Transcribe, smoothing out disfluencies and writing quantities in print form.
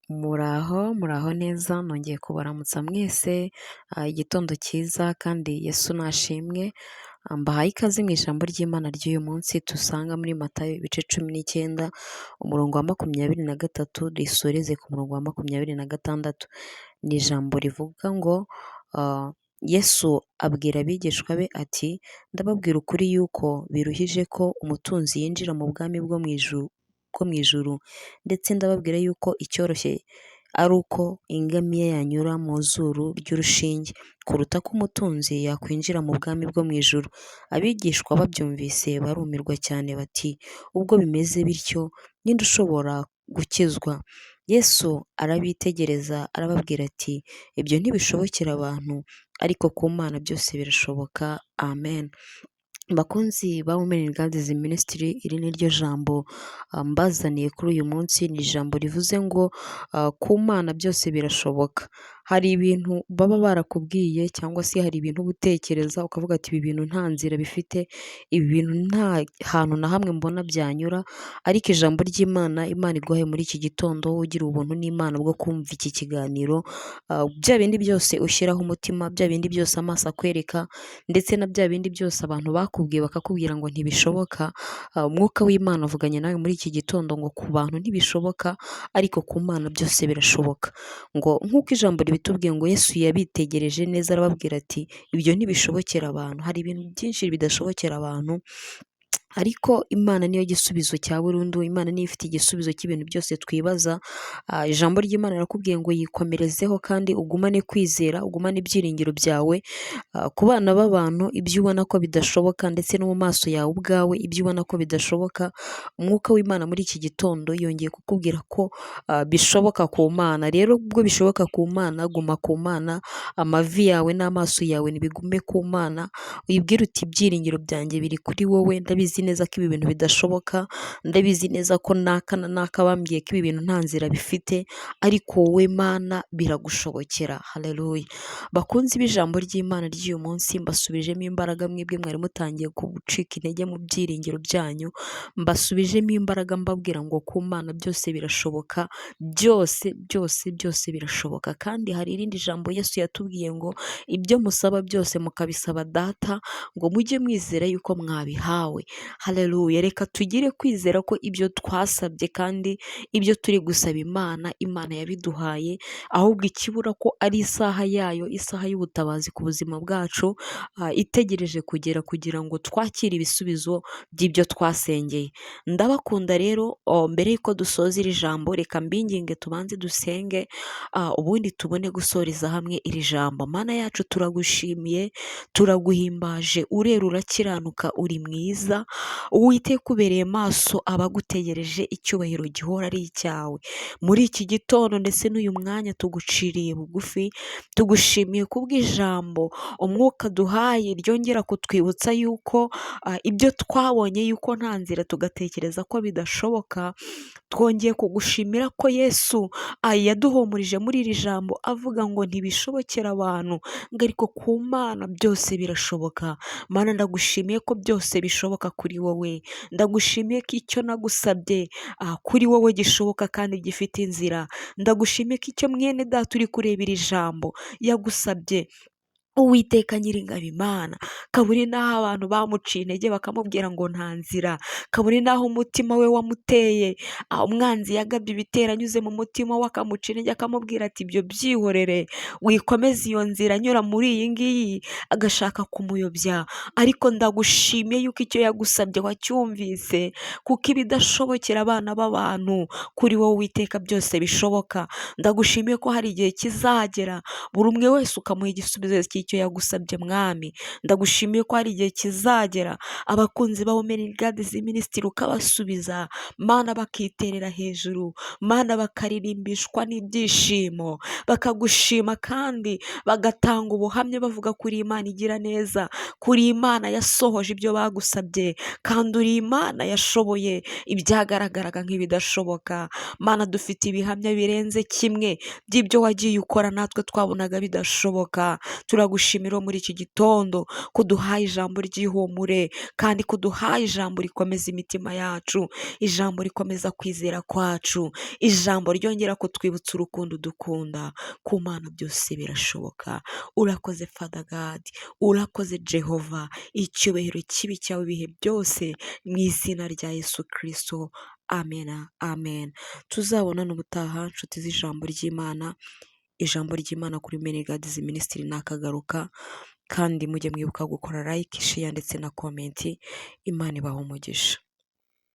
Muraho, muraho neza, nongeye kubaramutsa mwese, igitondo cyiza kandi Yesu nashimwe, mbahaye ikaze mu ijambo ry'Imana ry'uyu munsi dusanga muri Matayo ibice 19, umurongo wa 23, risoreze ku murongo wa 26. Ni ijambo rivuga ngo Yesu abwira abigishwa be ati: "Ndababwira ukuri yuko biruhije ko umutunzi yinjira mu bwami bwo mu ijuru, ndetse ndababwira yuko icyoroshye ari uko ingamiya yanyura mu zuru ry'urushinge, kuruta ko umutunzi yakwinjira mu bwami bwo mu ijuru." Abigishwa babyumvise barumirwa cyane bati: "Ubwo bimeze bityo, ninde ushobora gukizwa?" Yesu arabitegereza arababwira ati: "Ibyo ntibishobokera abantu, ariko ku Mana byose birashoboka. Amen." Bakunzi ba Women in God's Ministry, iri ni ryo jambo mbazaniye kuri uyu munsi, ni ijambo rivuze ngo ku Mana byose birashoboka. Hari ibintu baba barakubwiye cyangwa se hari ibintu uba utekereza ukavuga ati: "Ibi bintu nta nzira bifite, ibi bintu nta hantu na hamwe mbona byanyura," ariko ijambo ry'Imana, Imana iguhaye muri iki gitondo, ugira ubuntu n'Imana bwo kumva iki kiganiro, bya bindi byose ushyiraho umutima, bya bindi byose amaso akwereka, ndetse na bya bindi byose abantu bakubwiye bakakubwira ngo ntibishoboka, umwuka w'Imana avuganye nawe muri iki gitondo ngo ku bantu ntibishoboka, ariko ku Mana byose birashoboka. Ngo nk'uko ijambo ribitubwiye ngo Yesu yabitegereje neza arababwira ati: "Ibyo ntibishobokera abantu." Hari ibintu byinshi bidashobokera abantu, ariko Imana niyo gisubizo cya burundu, Imana niyo ifite igisubizo cy'ibintu byose twibaza. Ijambo ry'Imana rirakubwiye ngo yikomerezeho kandi ugumane kwizera, ugumane ibyiringiro byawe. Ku bana b'abantu ibyo ubona ko bidashoboka ndetse no mu maso yawe ubwawe ibyo ubona ko bidashoboka, umwuka w'Imana muri iki gitondo yongeye kukubwira ko bishoboka ku Mana. Rero ubwo bishoboka ku Mana, guma ku Mana, amavi yawe n'amaso yawe nibigume ku Mana, uyibwire uti: "Ibyiringiro byanjye biri kuri wowe, ndabizi neza ko ibi bintu bidashoboka, ndabizi neza ko naka na naka bambwiye ko ibi bintu nta nzira bifite, ariko wowe Mana biragushobokera." Haleluya. Bakunzi b'ijambo ry'Imana ry'uyu munsi, mbasubijemo imbaraga mwebwe mwari mutangiye gucika intege mu byiringiro byanyu, mbasubijemo imbaraga mbabwira ngo ku Mana byose birashoboka, byose byose byose birashoboka. Kandi hari irindi jambo Yesu yatubwiye ngo ibyo musaba byose mukabisaba Data, ngo mujye mwizera yuko mwabihawe. Haleluya. Reka tugire kwizera ko ibyo twasabye kandi ibyo turi gusaba Imana, Imana yabiduhaye, ahubwo ikibura ko ari isaha yayo, isaha y'ubutabazi ku buzima bwacu, itegereje kugera kugira ngo twakire ibisubizo by'ibyo twasengeye. Ndabakunda rero, mbere y'uko dusoza iri jambo, reka mbinginge tubanze dusenge, ubundi tubone gusoreza hamwe iri jambo. Mana yacu, turagushimiye, turaguhimbaje, urera, urakiranuka, uri mwiza. Uwiteka ubereye maso abagutegereje, icyubahiro gihora ari icyawe. Muri iki gitondo ndetse n'uyu mwanya tuguciriye bugufi, tugushimiye kubw'ijambo umwuka duhaye ryongera kutwibutsa yuko ibyo twabonye yuko nta nzira tugatekereza ko bidashoboka, twongeye kugushimira ko Yesu yaduhumurije muri iri jambo avuga ngo ntibishobokera abantu, ngo ariko ku Mana byose birashoboka. Mana, ndagushimiye ko byose bishoboka kuri wowe, ndagushimiye ko icyo nagusabye kuri wowe gishoboka kandi gifite inzira, ndagushimiye ko icyo mwene data uri kureba iri jambo yagusabye, Uwiteka Nyiringabo Imana, kabone n'aho abantu bamuciye intege bakamubwira ngo nta nzira, kabone n'aho umutima we wamuteye, umwanzi yagabye ibitero anyuze mu mutima we akamuca intege akamubwira ati: "Ibyo byihorere, wikomeze iyo nzira, anyura muri iyi ngiyi," agashaka kumuyobya, ariko ndagushimiye yuko icyo yagusabye wacyumvise, kuko ibidashobokera abana b'abantu kuri wowe Uwiteka byose bishoboka. Ndagushimiye ko hari igihe kizagera buri umwe wese ukamuha igisubizo cy'icyo yagusabye Mwami. Ndagushimiye ko hari igihe kizagera abakunzi ba Women in God's Ministry ukabasubiza, Mana, bakiterera hejuru, Mana, bakaririmbishwa n'ibyishimo, bakagushima kandi bagatanga ubuhamya bavuga ko uri Imana igira neza, ko uri Imana yasohoje ibyo bagusabye, kandi uri Imana yashoboye ibyagaragaraga nk'ibidashoboka. Mana, dufite ibihamya birenze kimwe by'ibyo wagiye ukora natwe twabonaga bidashoboka. Turagushimiye Turagushimira muri iki gitondo ko uduhaye ijambo ry'ihumure, kandi ko uduhaye ijambo rikomeza imitima yacu, ijambo rikomeza kwizera kwacu, ijambo ryongera kutwibutsa urukundo udukunda. Ku Mana byose birashoboka. Urakoze Father God, urakoze Jehova, icyubahiro kibe icyawe ibihe byose, mu izina rya Yesu Kristo. Amen, amen. Tuzabonane ubutaha nshuti z'ijambo ry'Imana, ijambo ry'Imana kuri Many God's Ministry nakagaruka, kandi mujye mwibuka gukora like, share ndetse na comment. Imana ibahe umugisha.